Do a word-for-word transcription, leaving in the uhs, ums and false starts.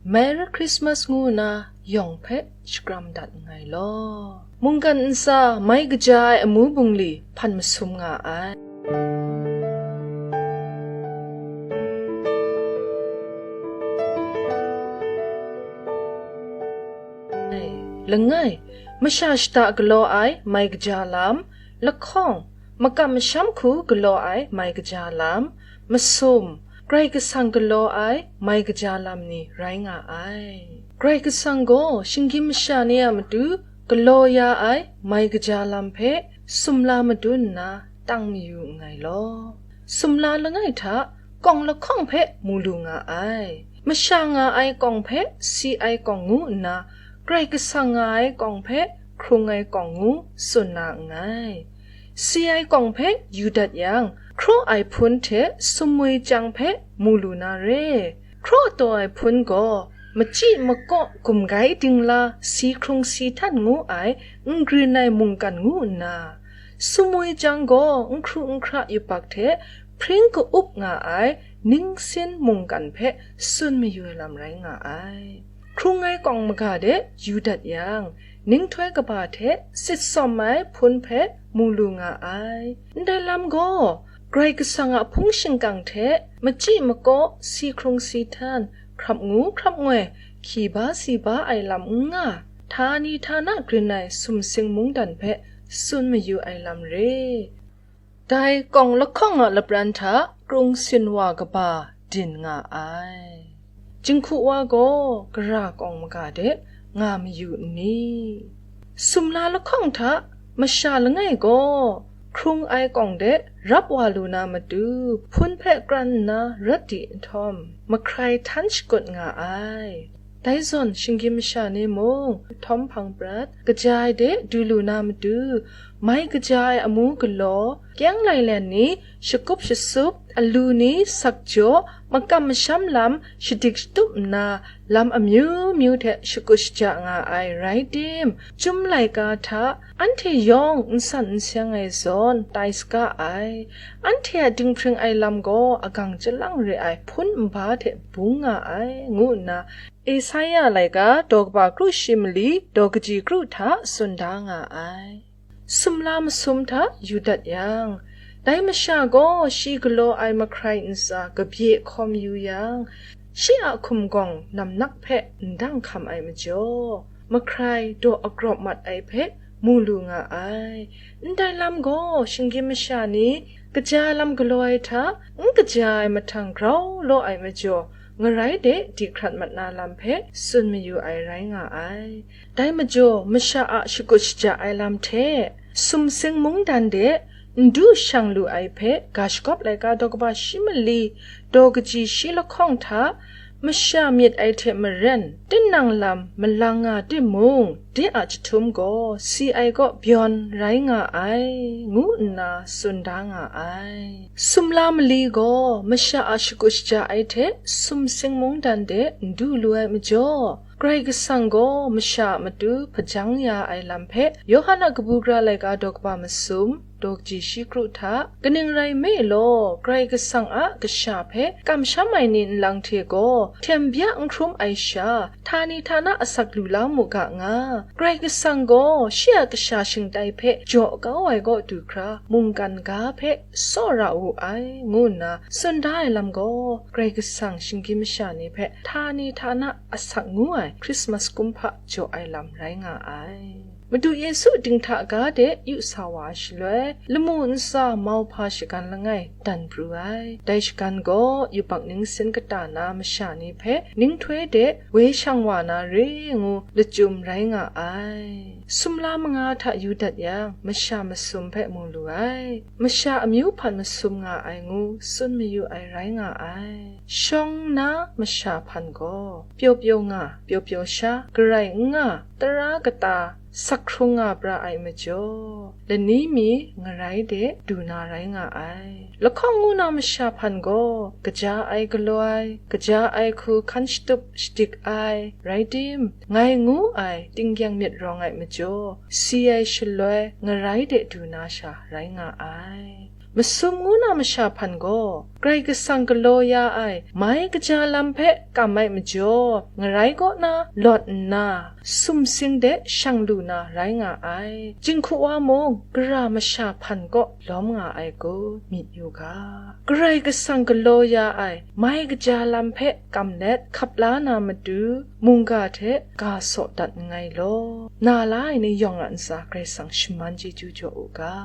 Merry Christmas ngu nna yawng hpe shakram dat nngai law. Mungkan ntsa mai kaja ai amu bungli hpan masum nga ai. Langai, masha shada galaw ai mai kaja lam, lahkawng, makam masham hku galaw ai mai kaja lam, masum, Karai Kasang galaw ai mai kaja lam ni rai nga ai. Karai Kasang gaw shinggyim masha ni a matu galaw ya ai mai kaja lam hpe sumla madun nna tang mayu nngai law. Sumla langai hta kawng lahkawng hpe mu lu nga ai. Masha nga ai kawng hpe si ai kawng ngu nna, Karai Kasang nga ai kawng hpe hkrung ai kawng ngu tsun na nngai. Si ai kawng hpe yu dat yang, hkraw ai hpun hte sumwi chyang hpe mu lu na re. Hkraw taw ai hpun gaw, machyi makaw gumgai dingla si hkrung si htan ngu ai n grin ai mungkan ngu nna, sumwi chyang gaw n hkru n hkra yubak hte hpring ka-up nga ai ningsin mungkan hpe tsun mayu ai lam rai nga ai. Hkrung ai kawng maga de yu dat yang, ninghtoi kaba hte sit sawm ai hpun hpe mu lu nga ai. Ndai lam gaw, Karai Kasang a hpung shingkang hte machyi makaw si hkrung si htan, hkrap ngu hkrap ngoi, hki ba si ba ai lam n nga, htani htana grin ai sumsing mungdan hpe tsun mayu ai lam re. Dai kawng lahkawng a lapran hta krung sin wa kaba din nga ai. Jinghku wa gaw gara kawng maga de nga mayu n ni? Sumla lahkawng hta masha langai gaw hkrung ai kawng de rap wa lu na matu, hpun hpe kran nna rawt di nhtawm, mahkrai htan shakut nga ai. Dai zawn shinggyim masha ni mung, htawm hpang prat, kaja ai de du lu na matu, mai kaja ai amu galaw, kyeng lailen ni, shakup shasup, alu ni, sakjaw, makam masham lam, shadik shatup nna, lam amyu myu hte shakut shaja nga ai rai tim, chyum laika hta, anhte yawng n san n seng ai zawn tai saga ai, anhte a dinghpring ai lam gaw agang chyalang re ai hpun nba hte bung nga ai, ngu nna Esaia laika daw kaba kru shi mali daw kaji kru hta tsun da nga ai. Sumla masum hta yu dat yang, dai masha gaw shi galaw ai mahkrai ntsa kabye hkawm yu yang, shi a hkum gawng namnak hpe n dang hkam ai majaw, mahkrai daw agrawp mat ai hpe mu lu nga ai. Ndai lam gaw shinggyim masha ni kaja lam galaw ai hta, n kaja ai mahtang grau law ai majaw, ngarai de di hkrat mat na lam hpe tsun mayu ai rai nga ai. Dai majaw, masha a shakut shaja ai lam hte, sumsing mungdan de n du shang lu ai hpe, ga shagawp laika daw kaba shi mali, daw kaji shi lahkawng hta, masha myit ai hte maren, tinang lam malang nga timung, de a chyahtum gaw, si ai kaw byawn rai nga ai, ngu nna tsun da nga ai. Sumla mali gaw masha a shakut shaja ai hte sumsing mungdan de n du lu ai majaw, Karai Kasang gaw masha a matu hpajang ya ai lam hpe Yawhan a kabu gara laika daw kaba masum, daw kaji shi kru hta, kaning rai nme law, Karai Kasang a kasha hpe kamsham ai ni nlang hte gaw htem bya n hkrum ai sha, htani htana asak lu la mu ga nga, Karai Kasang gaw shi a kasha shingtai hpe jaw kau ai kaw du hkra, mungkan ga hpe tsawra wu ai, ngu nna tsun da ai lam gaw, Karai Kasang shinggyim masha ni hpe htani htana asak ngu ai Hkristmas kumhpa jaw ai lam rai nga ai. Madu Yesu dinghta ga de yu sa wa ai shaloi, lamu ntsa mauhpa shagan langai dan pru ai. Dai shagan gaw yubak ningsin kata na masha ni hpe ninghtoi de woi shang wa na re ngu lachyum rai nga ai. Sumla manga hta yu dat yang, masha masum hpe mu lu ai. Masha amyu hpan masum nga ai ngu tsun mayu ai rai nga ai. Shawng na masha hpan gaw, pyaw pyaw nga, pyaw pyaw sha, garai n nga, tara kata, sak hkrung nga pra ai majaw, lani mi ngarai de du na rai nga ai. Lahkawng ngu na masha hpan gaw, kaja ai galaw ai, kaja ai hku hkan shatup shadik ai, rai tim, ngai ngu ai tinggyang myit rawng ai majaw, si ai shaloi ngarai de du na sha rai nga ai. Masum ngu na masha hpan gaw Karai Kasang galaw ya ai mai kaja lam hpe kam ai majaw, ngarai kaw na lawt nna, sumsing de shang lu na rai nga ai. Jinghku wa mung gara masha hpan kaw lawm nga ai kun myit yu ga. Karai Kasang galaw ya ai mai kaja lam hpe kam let hkap la na matu, mungga hte ga saw dat nngai law. Na la ai ni yawng a ntsa Karai Kasang shaman chyeju jaw u ga.